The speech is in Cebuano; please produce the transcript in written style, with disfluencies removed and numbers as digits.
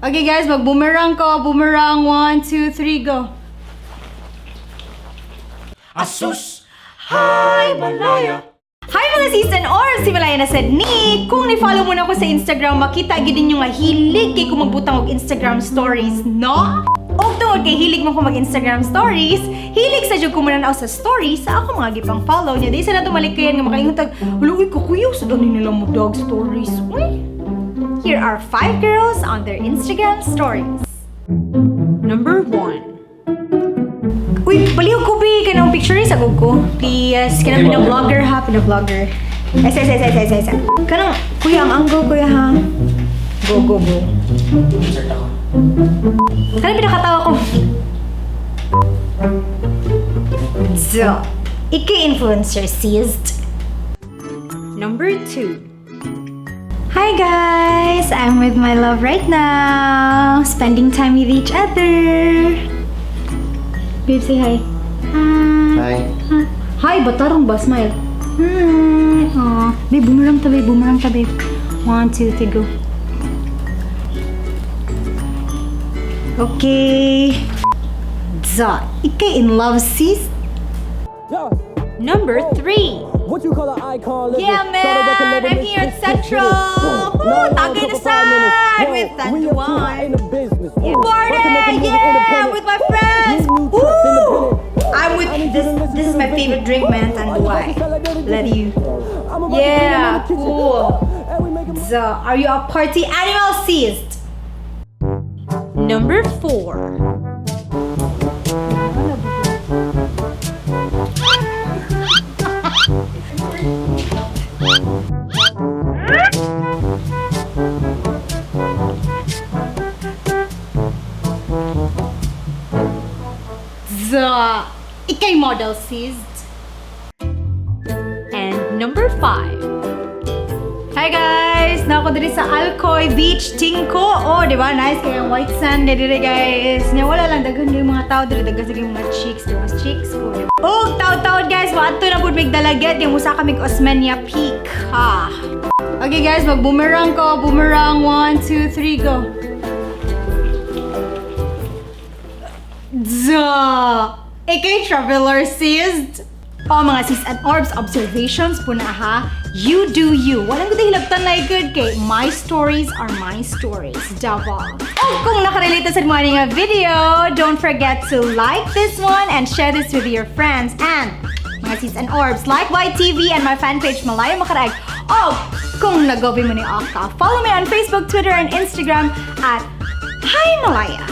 Okay guys, mag-boomerang ko. Boomerang. One, two, three, go. Asus! Hi, Malaya! Hi mga sis and orbs! Si Malaya na sad ni! Kung ni-follow mo na ako sa Instagram, makita gid ninyo nga hilig kay ko magbutang og Instagram stories, no? Og tungod kay hilig mo ko mag-Instagram stories, hilig sa jud ko mananaw sa stories sa ako mga gipang follow niya. Di sa na tumalikayan nga makaingon tag, "Hulo, uy, kukuyaw sa dani nila mo dog stories." Uy! Here are five girls on their Instagram stories. Number 1. Uy, palihog ko, bi! Kanang picture sa ko. Please. Kanang pina-vlogger ha, pina-vlogger. Esa, esa, esa, esa, esa. Kanang, kuya, ang angle, kuya, ha? Go, go, go. Insert ako. Kanang pinakatawa ko. So, Iki-influencer seized. Number 2. Hi guys! I'm with my love right now, spending time with each other. Babe, say hi. Hi. Hi. Hi, batarong ba? Smile. Hi. Aw. Babe, boomerang ta, babe. Boomerang ta, babe. One, two, three, go. Okay. Za, ikay in love, sis? Number 3. What you call an icon living? Yeah, man! I'm here at Central! Woo! Tagay na sad with Tanduay. Party! Yeah! With my friends! Woo! I'm with this. This is my favorite drink, man. Tanduay. Let you. Yeah, cool. So, are you a party animal, sis? Number 4. The ikay model, sis. And number 5. Hi guys! Naa ko diri sa Alcoy Beach, Tingko. Oh, di ba? Nice kay ang white sand diri guys. Nya wala lang daghan yung mga tao diri, daghan sa mga chicks, di ba? Chicks ko. Di ba? Oh, taud-taud guys, moadto na pud mig Dalaguete kay musa kami Osmeña Peak. Ha. Okay guys, mag-boomerang ko. Boomerang. One, two, three, go. Duh! Ikay traveler sis! Oh, mga sis and orbs, observations po na ha. You do you. Walang gud hilabtan na good kay my stories are my stories. Diba? Oh, kung nakarelate sa mo nga video, don't forget to like this one and share this with your friends. And mga sis and orbs, like YTV and my fan page Malaya Macaraeg. Oh, kung nagobi mo ni Aka, follow me on Facebook, Twitter, and Instagram at Hi Malaya.